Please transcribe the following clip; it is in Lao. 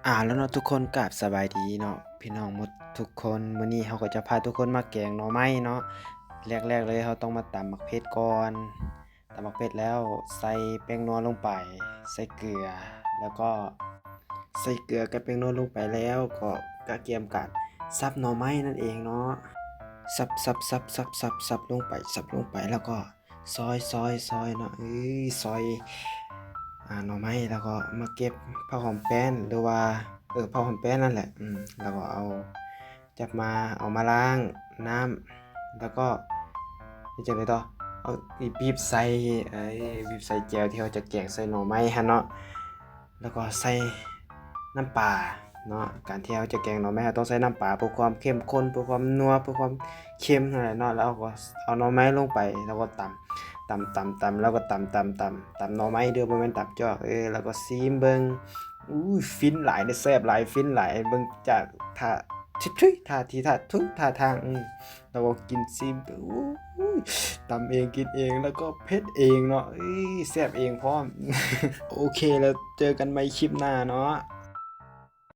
ເອົາລະເນາະທຸກຄົນ ກາບສະບາຍດີເນາະພີ່ນ້ອງໝົດທຸກຄົນ. ມື້ນີ້ເຮົາກໍຈະພາທຸກຄົນມາແກງໜໍ່ໄມ້ເນາະ. ແລກໆເລີຍເຮົາຕ້ອງມາຕຳໝາກເຜັດກ່ອນ. ຕຳໝາກເຜັດແລ້ວໃສ່ແປ້ງນົວລົງໄປ, ໃສ່ເກືອ ແລ້ວກໍໃສ່ເກືອກັບແປ້ງນົວລົງໄປແລ້ວ ກໍກະກຽມການສັບໜໍ່ໄມ້ນັ້ນເອງເນາະ. ສັບໆໆໆໆ ສັບລົງໄປ ສັບລົງໄປ ແລ້ວກໍ ຊອຍ ຊອຍ ຊອຍເນາະ ເອີ ຊອຍ ອ່າ ໜໍ່ໄມ້ ແລ້ວກໍມາເກັບຜັກຫອມແປ້ນ ຫຼືວ່າ ເອີ ຜັກຫອມແປ້ນນັ້ນແຫຼະ ອືມ ແລ້ວກໍເອົາ ຈັບມາ ເອົາມາລ້າງນ້ຳ ແລ້ວກໍເຮັດຈັ່ງໃດຕໍ່? ເອົາ ບີບໃສ່ ເອີ ບີບໃສ່ແຈ່ວທີ່ເຮົາຈະແກງໃສ່ໜໍ່ໄມ້ຫັ້ນເນາະ. ແລ້ວກໍໃສ່ນ້ຳປາເນາະ. ການທີ່ເຮົາຈະແກງໜໍ່ໄມ້ ເຮົາຕ້ອງໃສ່ນ້ຳປາເພື່ອຄວາມເຂັ້ມຂຸ້ນ ເພື່ອຄວາມນົວ ເພື່ອຄວາມເຄັມຫັ້ນແຫຼະເນາະ. ແລ້ວເຮົາກໍເອົາໜໍ່ໄມ້ລົງໄປ ແລ້ວກໍຕຳ ຕຳ ຕຳ ຕຳ ແລ້ວກໍຕຳ ຕຳ ຕຳ ຕຳໜໍ່ໄມ້ເດີ້ ບໍ່ແມ່ນຕຳຈອກ ເອີ ແລ້ວກໍຊີມເບິ່ງ. ອູ້ຍ ຟິນຫຼາຍເດ້ ແຊບຫຼາຍ ຟິນຫຼາຍ ເບິ່ງຈາກທ່າ ທິດທຸຍ ທ່າທີ ທ່າທຸຍ ທ່າທາງ ອືມ ແລ້ວກໍກິນຊີມ ອູ້ຍ ຕຳເອງກິນເອງ ແລ້ວກໍເຜັດເອງເນາະ ເອີຍ ແຊບເອງພ້ອມ. ໂອເຄ ແລ້ວເຈີກັນໃໝ່ຄລິບໜ້າເນາະ.